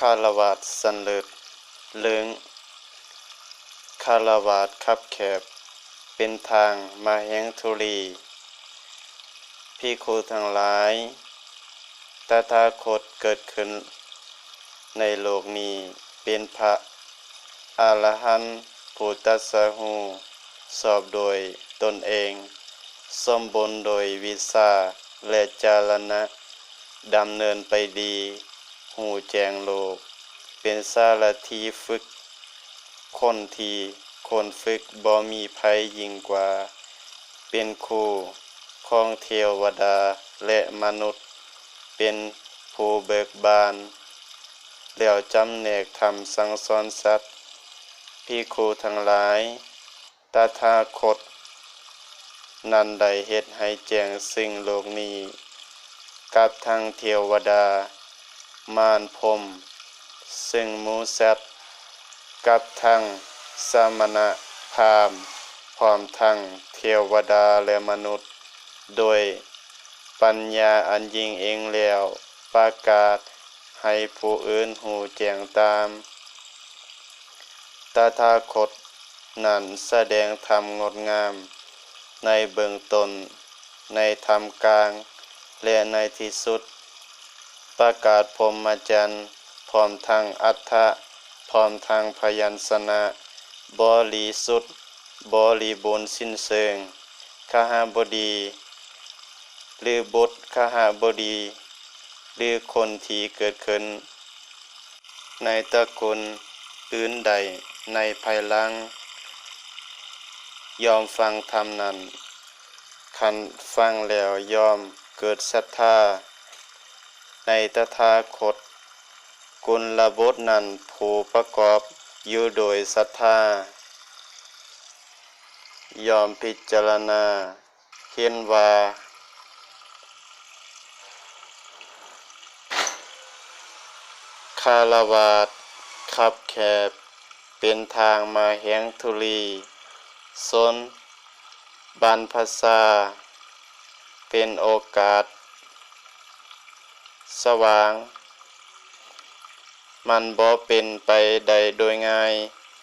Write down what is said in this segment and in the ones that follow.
ຄາລະວາດສັນເລີດເລີງ, ຄາລະວາດຄັບແຄບ ເປັນທາງມະແຫງທຸລີ. ພິກຂຸທັງຫຼາຍ, ຕະຖາຄົດເກີດຂຶ້ນໃນໂລກນີ້ ເປັນພະອະລະຫັນຜູ້ຕັດສະຮູ້ຊອບໂດຍຕົນເອງ, ສົມບູນໂດຍວິຊາ ແລະ ຈາລະນະ, ດຳເນີນໄປດີ, ຮູ້ແຈ້ງໂລກ, ເປັນສາລະຖີຝຶກຄົນທີ່ຄວນຝຶກບໍ່ມີໃຜຍິ່ງກວ່າ, ເປັນຄູຂອງເທວະດາ ແລະ ມະນຸດ, ເປັນຜູ້ເບີກບານ ແລ້ວຈຳແນກທຳສັ່ງສອນສັດ. ພິກຂຸທັງຫຼາຍ, ຕະຖາຄົດນັ້ນໄດ້ເຮັດໃຫ້ແຈ້ງເຊິ່ງໂລກນີ້ ກັບທັງເທວະດາ, ມານພົມ, ເຊິ່ງໝູສັດ, ກັບທັງສະມະນະພາມ, ພ້ອມທັງເທວະດາ ແລະ ມະນຸດ, ໂດຍປັນຍາອັນຍິ່ງເອງແລ້ວ ປະກາດໃຫ້ຜູ້ອື່ນຮູ້ແຈ້ງຕາມ. ຕະຖາຄົດນັ້ນສະແດງທຳງົດງາມໃນເບື້ອງຕົ້ນ, ໃນທ່າມກາງ ແລະ ໃນທີ່ສຸດ, ປະກາດພົມມະຈັນ ພ້ອມທັງອັດຖະ, ພ້ອມທັງພະຍັນຊະນະ, ບໍລິສຸດ, ບໍລິບູນ, ສິ້ນເຊີງ, ຄະຫະບໍດີ ຫຼື ບຸດຄະຫະບໍດີ ຫຼື ຄົນທີ່ເກີດຂຶ້ນໃນຕະກຸນອື່ນໃດໃນພາຍຫຼັງ ຍ່ອມຟັງທຳນັ້ນ, ຄັນຟັງແລ້ວຍ່ອມເກີດສັດທາໃນຕະຖາຄົດ. ກຸນລະບົດນັ້ນ ຜູ້ປະກອບຢູ່ໂດຍສັດທາ ຍ່ອມພິຈາລະນາເຫັນວ່າ ຄາລະວາດຄັບແຄບ ເປັນທາງມະແຫງທຸລີ, ຊົນບັນພະຊາ ເປັນໂອກາດສະຫວ່າງ. ມັນບໍ່ເປັນໄປໄດ້ໂດຍງ່າຍ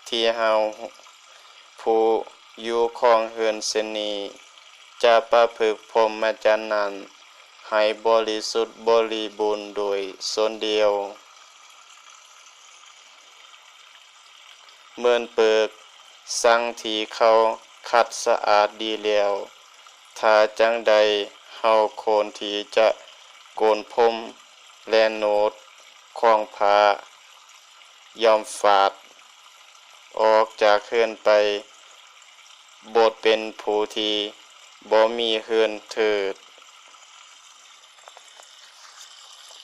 ທີ່ເຮົາຜູ້ຢູ່ຄອງເຮືອນເຊັ່ນນີ້ ຈະປະພຶກພົມມະຈັນນັ້ນໃຫ້ບໍລິສຸດບໍລິບູນໂດຍຊົນດຽວ. ເໝືອນເປີກສັງທີ່ເຂົາຂັດສະອາດດີແລ້ວ, ຖ້າຈັ່ງໃດເຮົາຄວນທີ່ຈະໂກນພົມ ແລະ ໂນດຂອງພະ ຍ່ອມຟາດອອກຈາກເຮືອນໄປ, ບົດເປັນຜູ້ທີ່ບໍ່ມີເຮືອນເທີດ.